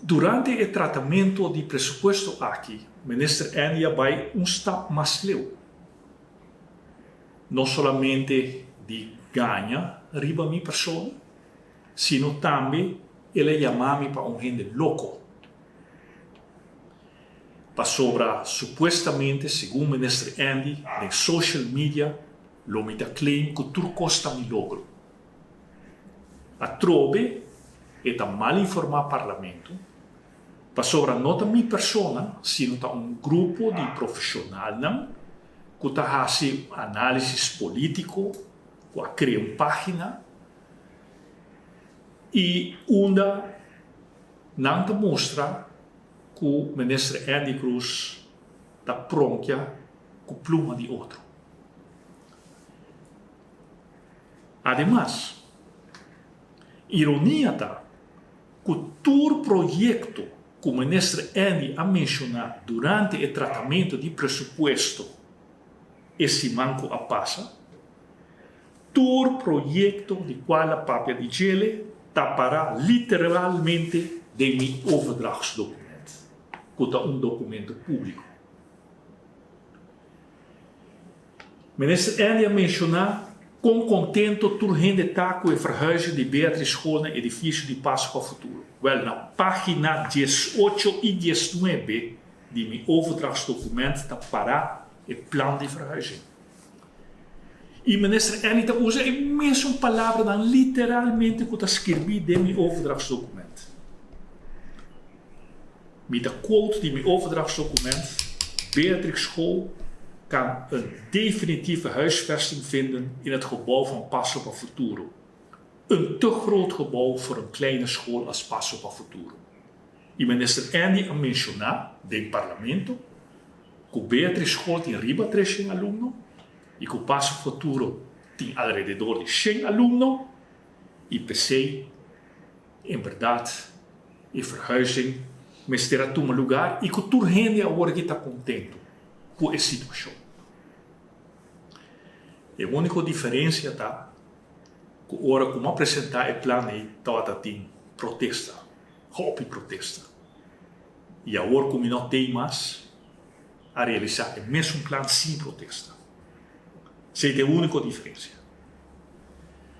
Durante e tratamento di presupuesto aki, Minister Andy a bai un stap mas leu. No solamente di gaña riba mi persona, sino tambe el a yama mi pa un hende loko. Pasobra supuestamente, segun Minister Andy, den social media lo mi ta claim cu tur cos ta mi logro. Atrobe e ta malinformá Parlamento, pasobra no ta mi persona sino ta un grupo di profesionalnan cu ta haci un análisis político cu a crea un página y unda nan ta mustra cu Minister Endy Croes ta pronkia cu pluma di otro. Ademas, ironia ta ku tur proyekto ku Minister Endy a menshoná durante e tratamentu di presupuesto e siman ku a pasa, tur proyekto di kual a papia di djele ta pará literalmente den mi overdrachtsdocument, ku ta un dokumento públiko. Minister Endy a menshoná kon kontento tur hende ta ku e verhuizing di Beatrice School na edifisio di Paso pa Futuro. Wèl, na página diesocho i diesnuebe di mi overdrachtsdocument ta pará e plan di verhuizing. I Minister Endy ta usa e mesun palabranan literalmente ku ta skirbí den mi overdrachtsdocument. Mi ta quote di mi overdrachtsdocument, Beatrix School kan een definitieve huisvesting vinden in het gebouw van Paso pa Futuro. Een te groot gebouw voor een kleine school als Paso pa Futuro. I Minister Endy a menciona den Parlamento cu Beatrix School tin riba treshen alumno y cu Paso Futuro tin alrededor di shen alumno y p'esey En berdad, e verhuizing mester a tuma lugar y cu tur hende awor aki ta contento cu e situacion. E unico diferencia ta cu ora cu m'a presenta e plan ey tawata tin protesta, hopi protesta. Y awor cu mi no tey mas, a realisa e mesun plan sin protesta. Esey ta e unico diferencia.